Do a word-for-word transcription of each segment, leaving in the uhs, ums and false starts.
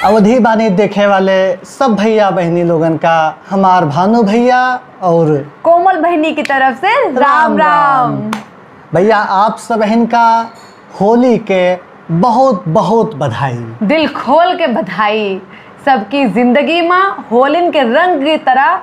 अवधी बानी देखे वाले सब भइया बहिनी लोगन का हमार भानु भइया और कोमल बहिनी की तरफ से राम राम राम। राम। भइया, आप सबहिन का होली के बहुत बहुत बधाई। दिल खोल के बधाई। सबकी जिंदगी मा होलिन के रंग की तरह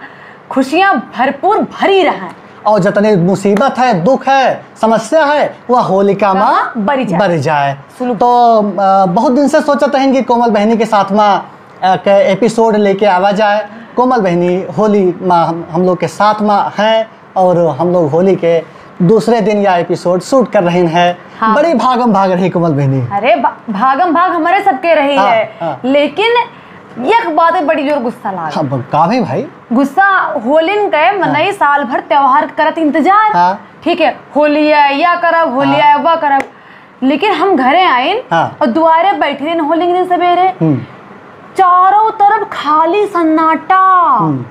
खुशियाँ भरपूर भरी रहैं। और जतनी मुसीबत है, दुख है, समस्या है, वह होलिका मा मा बरि जाए। बरि जाए। सुलभ। तो, अ, बहुत दिन से सोचत हन कि कोमल बहिनी के साथ मा, अ, के एपिसोड लेके आवा जाए। कोमल बहिनी होली मा हम, हम लोग के साथ मा हैं और हम लोग होली के दूसरे दिन या एपिसोड शूट कर रहे हैं। हाँ। बड़ी भागम भाग रही कोमल बहिनी। अरे, भा-, भागम भाग हमरे सबके रही हाँ, है, हाँ। लेकिन एक बात है, बड़ी जोर गुस्सा लाग। हाँ, ब-, का भाई, भाई? गुस्सा होलिन के मनई हाँ। साल भर त्योहार करत इंतजार। हाँ। ठीक है, होली है, या करब, होली हाँ। है, वह करब। लेकिन हम घरे आइन हाँ। और दुआरे बैठे रहन होली के दिन सवेरे। हम्म। चारों तरफ खाली सन्नाटा। हम्म।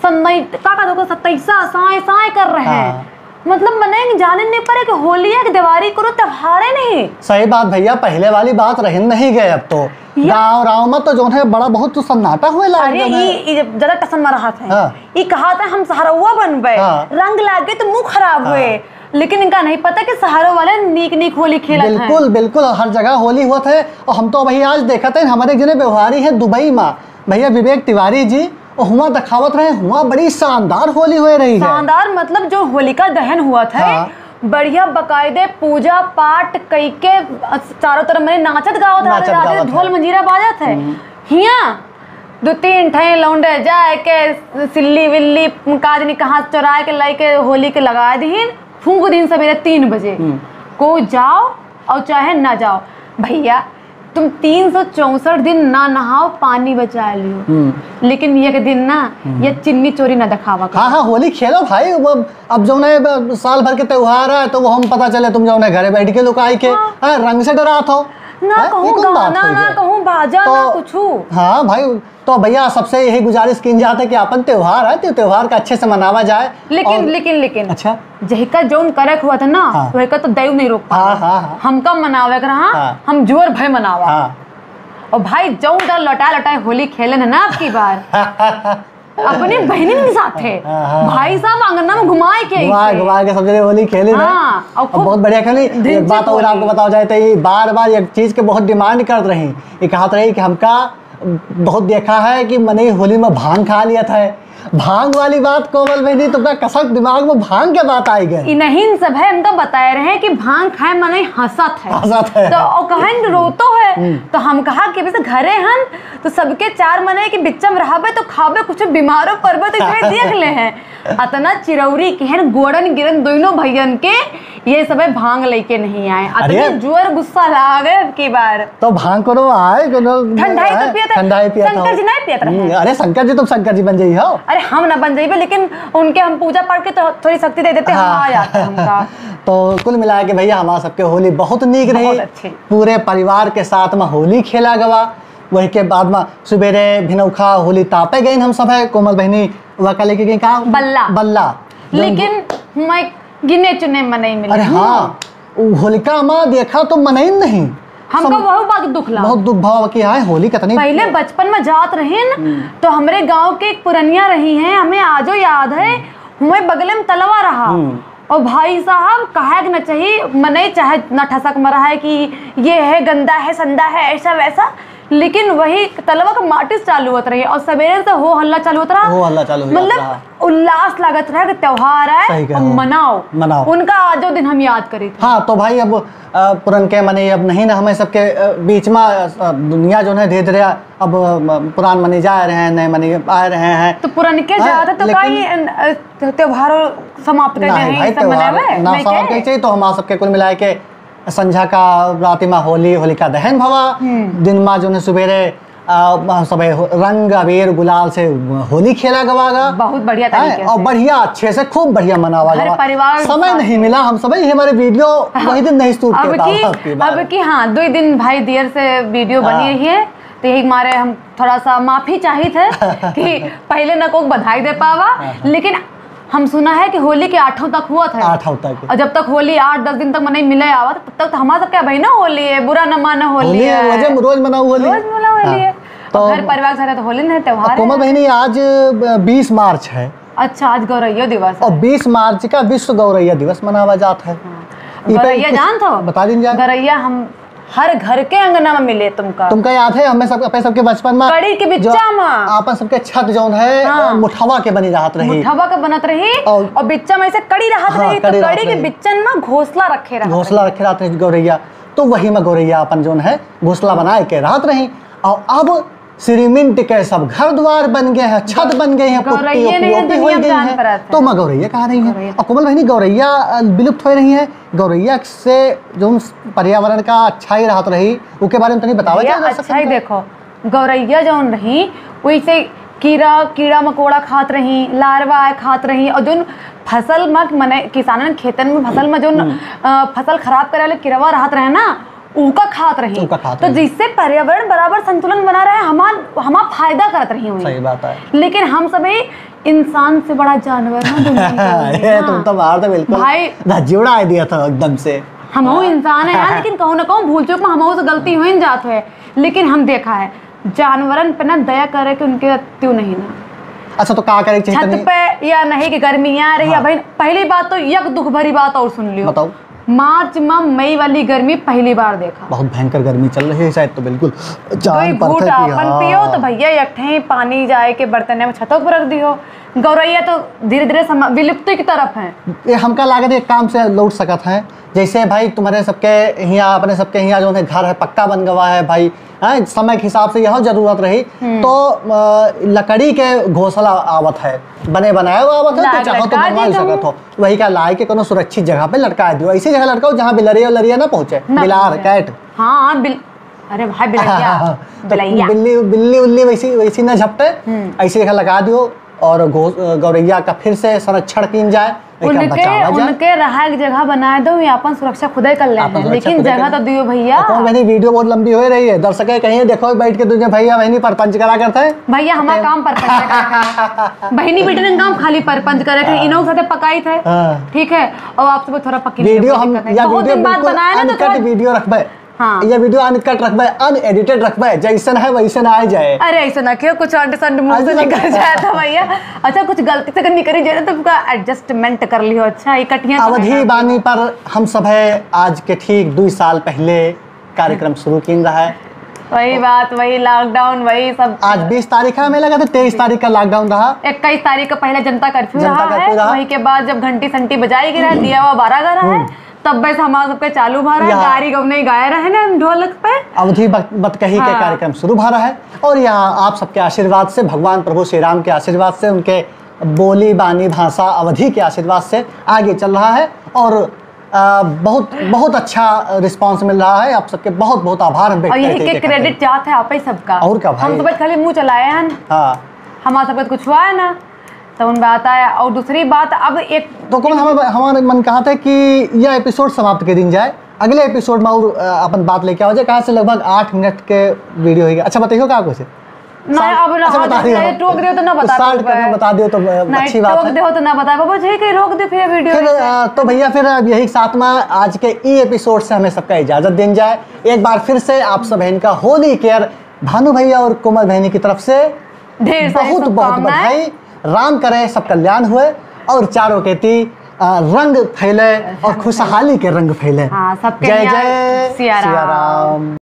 सन्नाट-, का कहत हो, सत्तैसा, साए, साए कर रहे हैं। हाँ। मतलब, मनई जाने नहीं पड़े कि होली है कि दिवाली, कोनो त्योहार है नहीं। सही बात भइया, पहिले वाली बात रहिन नहीं गए अब तो। या गाँव, गाँव मा तो जौन है, बड़ा बहुत तो सन्नाटा हुए लाग अरे, गए ई, हैं। ई जब ज्यादा टसन मा रहत हैं। हाँ। ई कहत हैं, "हम सहरौआ बनबे।" हाँ। रंग लागे तो मुँह खराब हाँ। हुए। लेकिन इनका नहीं पता कि सहरौ वाले नीक नीक होली खेलत हैं। बिल्कुल, बिल्कुल, हर जगह होली होत है। और हम तो अभी आज देखत हैं, हमारे एक जने व्यवहारी हैं दुबई मा, भइया विवेक तिवारी जी, और हुआं दिखावत रहे, हुआं बड़ी शानदार होली हो रही है। शानदार मतलब जो होलिका दहन हुआ था, हाँ। बढ़िया बकायदे पूजा पाठ कई के चारों तरफ मने नाचत गावत नाचत रहे, गावत ढोल है। मंजीरा बाजत है। हम्म। हियां दो तीन ठे लौंडे जाए के सिल्ली विल्ली काजनी कहाँ चोराए के लाई के होली के लगा दीन, फूंक दीन सवेरे तीन बजे। हम्म। को जाओ और चाहे ना जाओ, भइया तुम तीन सौ चौसठ दिन ना नहाओ, पानी बचा लियो, हम्म। लेकिन एक दिन ना हम्म। ये चिन्नी चोरी ना दिखावा करो। हाँ, हाँ, होली खेलो भाई, वो अब जौन है, ब-, साल भर के त्योहार है, तो वो हम पता चले तुम जौन है घरे बैठ के लुकाई के, हाँ। हाँ, रंग से डरात हो। ना हैं? कहूँ ये कौन बात गाना, हुई ना है? कहूँ बाजा, ना तो, कुछू। हाँ भाई, तो भइया सबसे यही गुजारिश कीन जात है कि अपन त्योहार है, तो त्योहार का अच्छे से मनावा जाए। लेकिन, और लेकिन, लेकिन, अच्छा? जहिका जौन करक हुआ था ना, हाँ। वहिका तो दैव नहीं रोक पावा। हाँ, हाँ, हाँ। हमका मनावे के रहा, हाँ। हम जुअर भय मनावा। हाँ। और भाई जौन डर लौटाए लौटाए होली खेले है ना अब की बार, अपने बहिनिन के साथ है। हाँ, हाँ, भाई हाँ। साहब आंगन मा घुमाए के घुमाए, ऐसे। घुमाए के सब जने होली खेले ना। हाँ, और अब खूब बहुत बढ़िया खेली। धिन एक बात चिन और आपको होली। बताओ जाए तो ये बार बार एक चीज के बहुत डिमांड करत रही, ये कहत रही कि हमका बहुत देखा है कि मनई होली मा भांग खा लियत है। भांग वाली बात कोमल बहिनी, तुमका कसक दिमाग मा भांग के बात आई गए। इनहिन सब है, हम तो बताए रहे कि भांग खाए मनई हंसत है। हंसत है। तो ओ कहन रोतो है। हम्म। तो हम कहा कि बस घरे हन, तो सबके चार मनई के बिच्चा मा रहबे तो खाबे, कुछ बीमारो पड़बे तो इसे देख ले हैं। अतना चिरौरी के हन, गोड़न गिरन दोनों भइयन के, ये सबे भांग लेके नहीं आए। अरे। अतनी जोर गुस्सा लागे अब की बार। तो भांग कोनो आए, कोनो ठंडाई तो आए, पियत है। ठंडाई पियत शंकर हो। जी नहीं पियत रहे। हम्म, अरे शंकर जी, तुम शंकर जी बन जाई हो। अरे हम ना बन जाइबे, लेकिन उनके हम पूजा पाठ के तो थोड़ी शक्ति दे देते, हम हाँ। आ जाते हमका। तो कुल मिला के भइया हमार सबके होली बहुत नीक रही। बहुत अच्छी। पूरे परिवार के साथ मा होली खेला गवा। वही के बाद मा सुबेरे भिनौखा होली तापे गइन हम सब है। कोमल बहिनी वह का लेके गई का? बल्ला। बल्ला। लेकिन मैं गिने चुने मनई मिले। अरे हाँ, उ होलिका मा देखा तो मनई नहीं। हमका सब बहुत बात दुख ला। बहुत दुख भाव कि हाय होली कितनी पहिले बचपन मा जात रहिन, हम्म। तो हमरे गांव के एक पुरनिया रही हैं, हमें आजो याद है, हम्म। हुए बगले मा तलवा रहा। हम्म। और भाई साहब, कहे के न चाहिए, मनई चाहे न ठसक मा रहा है कि ये है, गंदा है, संदा है, ऐसा वैसा, लेकिन वही तलवा के माटी से चालू होत रही और सवेरे से हो हल्ला चालू होत रहा। हो हल्ला चालू हो जात मतलब, रहा। उल्लास लागत रहा कि त्योहार आए सही कहे और हो। मनाओ। मनाओ। उनका आजो दिन हम याद करी थे। हाँ, तो भाई, अब, अ, पुरनके मनई अब नहीं ना हमें सबके, अ, बीच मा, अ, दुनिया जौन है धीरे धीरे अब, अ, पुरान मनई जा रहे हैं, नए मनई आ रहे हैं। तो पुरनके हैं, जात है तो लेकिन काई, अ, त्योहारों समाप्त कर नहीं दे हैं, भाई, ये सब त्योहार मनावे? ना नहीं समाप्त के? कर चाहिए, तो हम आप सबके कुल मिला के संझा का राति मा होली, होलिका दहन भवा, हम्म। दिन मा जौन है सुबेरे, आ, सबे हो-, रंग, अबीर, गुलाल से होली खेला गवा गा। बहुत बढ़िया हैं? तरीके और से। बढ़िया, अच्छे से, खूब बढ़िया मनावा हर गवा। परिवार समय साथ नहीं में। मिला, हम सबे ही हमारे वीडियो वही दिन नहीं शूट अब कर पावा की, आपकी बार। अब की, हाँ, दो ही दिन भाई दियर से वीडियो बनी हाँ। रही है, तो यही मारे हम थोड़ा सा माफी चाहित है कि पहिले ना को बधाई दे पावा, हाँ, हाँ। लेकिन हम सुना है कि होली के आठों तक हुआ था। आठों तक। और जब तक होली आठ दस दिन तक मनई मिले आवत, तब तक तो हमार सबके अबही ना होली है, बुरा न मानो होली होली है, है। रोज, रोज मनाऊ होली। रोज मनाऊ होली हाँ। है। तो और घर परिवार के साथ तो होली नहीं, त्योहार कोमल है। बहिनी, आज, अ, बीस मार्च है। अच्छा, आज गौरैया दिवस है। और बीस मार्च का विश्व गौरैया दिवस मनावा जात है। हाँ। ई पे गौरैया कुछ जानत हो? बता दीन जाए। गौरैया हम हर घर के अंगना में मिले तुमका। तुमका याद है, हमें सब, अपने सबके बचपन में कड़ी के जो बिच्चा में। आपन सबके छत जौन है, हाँ। अ, मुठवा के बनी रहत रही। मुठवा के बनत रही और और बिच्चा में से कड़ी रहत हाँ, रही, तो कड़ी रहत कड़ी के रही। बिच्चन में घोंसला रखे रहत घोंसला रही। रखे रहत रही गौरैया। तो वही में गौरैया अपन जौन है, घोंसला बनाए के रहत रही। और अब सिरिमिंट के सब घर द्वार बन गए हैं, छत बन गए हैं, पुट्टी गौरैया ओपी नहीं है, ओपी दुनिया होई में गई जान है। पड़त है। तो मैं गौरैया कहा रही है। गौरैया। और कोमल बहिनी, गौरैया, अ, विलुप्त हो रही है। गौरैया से जौन पर्यावरण का अच्छाई रहत रही, ओके बारे में तनी बतावा भैया, जाए दर्शकन अच्छा ही का? देखो, गौरैया जौन रही, वैसे कीड़ा, कीड़ा मकोड़ा खात रही, लार्वा आए खात रही, और जौन फसल में, मने किसानन खेतन में फसल में जौन, हम्म। अ, फसल खराब करे वाले कीड़वा रहत रहे ना, उका खात रही। उका खात तो रही। जिससे पर्यावरण बराबर संतुलन बना रहे, हमार, हमार फायदा करत रही हुई। सही बात है। लेकिन हम सभी इंसान से बड़ा जानवर ना दुनिया में ये है तुम ना। तो बाहर तो बिल्कुल भाई धज्जी उड़ा दिया था एकदम से। हमहू हाँ। इंसान है यार, लेकिन कहूँ ना कहूँ भूल चूक में हमहू से गलती हो ही जात है। लेकिन हम देखा है, जानवरन पे ना दया करे के उनके अत्यु नहीं ना। अच्छा, तो का करे के चाहिए छत तनी? पे या नहीं कि गर्मी आ रही है हाँ। भाई। पहली बात तो यक दुख भरी बात और सुन लियो। बताओ। मार्च में मई वाली गर्मी पहली बार देखा। बहुत भयंकर गर्मी चल रही है, शायद तो बिल्कुल दो ही जान घूट पड़ता है कि आपन पियो हाँ। तो भैया एक ठे पानी जाए के बर्तन में छतों पर रख दियो। गौरैया तो धीरे-धीरे सम-, विलुप्ति की तरफ है। ये हमका लागत एक काम से लौट सकत है, जैसे भाई तुम्हारे सबके हियाँ, अपने सबके हियाँ जौन है घर है पक्का बन गवा है भाई, हैं, समय के हिसाब से यह जरूरत रही, हम्म। तो, अ, लकड़ी के घोंसला आवत है, बने बनाए हुआ आवत है, तो लाग चाहो तो लटका बनवा दी ही सकत तुम। हो। वही का लाए के कोनो सुरक्षित जगह पे लटका दियो, ऐसी जगह लटकाओ जहाँ बिलरिया उलरिया ना पहुँचे, ना बिलार, पहुँचे। cat। हाँ, बिल-, अरे भाई, बिलैया, तो बिलैया। बिल्ली, बिल्ली उल्ली वैसी, वैसी ना झपटे, हम्म। ऐसी जगह लगा दियो और गौ-, गौरैया का फिर से संरक्षण कीन जाए। एका उनके, बचावा जाए। उनके रहा एक जगह बनाए दो, ये अपन सुरक्षा खुदे कर ले आपन हैं, सुरक्षा लेकिन खुदे जगह कर तो ले। दियो भैया। और कौन बहनी, video बहुत लंबी हो रही है, दर्शक कहीं देखो बैठ के दुनिया भैया बहनी परपंच करा करते हैं। भैया, हमारा काम परपंच करा करते हैं। बहनी बेटन काम खाली परपंच करे थे, हाँ। इनों के साथे पकाई थे, हाँ। ठीक है, और आप सबको थोड़ा पकी video हम, या बहुत video दिन बाद बिल्कुल बनाया ना, तो uncut थोड़ा video रखबे। हाँ। ये video uncut रखबे, unedited रखबे, जैसन है वैसन आ जाए। अरे, ऐसे ना क्यों, कुछ अंट संट मुंह से ऐसे निकल जाए तो भैया। अच्छा, कुछ गलती से अगर निकल जाए तो उसका adjustment कर लियो। अच्छा, ये कटिया तो अवधी है ना। बानी पर हम सब है आज के ठीक दो साल पहले कार्यक्रम शुरू कीन रहा है। वही बात, वही lockdown, वही सब। आज बीस तारीख है, हमें लगा था तेईस तारीख का lockdown रहा। इक्कीस तारीख का पहला जनता कर्फ्यू जनता रहा कर्फ्यू है, रहा। वही के बाद जब घंटी संटी बजाई गई रहा, दिया हुआ बारा गया रहा है, हम्म। तब बस हमारा सबके चालू भा रहा है, यहाँ गारी गवने गाए रहे ना हम ढोलक पे। अवधी बत-, बतकही के हाँ। कार्यक्रम शुरू भा रहा है और यहाँ आप सबके आशीर्वाद से, भगवान प्रभु श्री राम के आशीर्वाद से, उनके बोली, बानी, भाषा, अवधी के आशीर्वाद से आगे चल रहा है और, अ, बहुत, बहुत अच्छा response मिल रहा है। आप सबके बहुत, बहुत आभार हम व्यक्त और यही करते के हैं। Credit जात है आप ही सबका। और का भाई? हम तो बस खाली मुंह चलाए हैं। हाँ। हमारा सबका कुछ हुआ है ना। तो उन बात आया। और दूसरी बात, अब एक तो कौन हमारे, हमारे मन कहा था कि यह episode समाप्त कर दी जाए, अगले episode में और, अ, अपन बात लेके आओ जाए, कहाँ से लगभग आठ मिनट के video हो गया। अच्छा, बताइए का कुछ? नहीं, start, अब ना, अच्छा, हाँ, बता दियो। Start करके बता दियो तो, अ, नहीं, अच्छी बात है। टोक दे हो तो ना बताए, बाबा जी, कहीं रोक दे फिर video फिर, ऐसे। अ, तो भैया, फिर अब यही साथ में आज के ई episode से हमें सबका इजाजत देन जाए। एक बार फिर से आप सब इनका होली केयर भानु भैया और कोमल बहनी की तरफ से ढेर सारी बहुत, बहुत शुभकामनाएं। बधाई। राम करे सब कल्याण हुए और चारों केती, अ, रंग फैले और खुशहाली के रंग फैले। हाँ, सबके जय यहाँ जय सिया सिया राम। राम।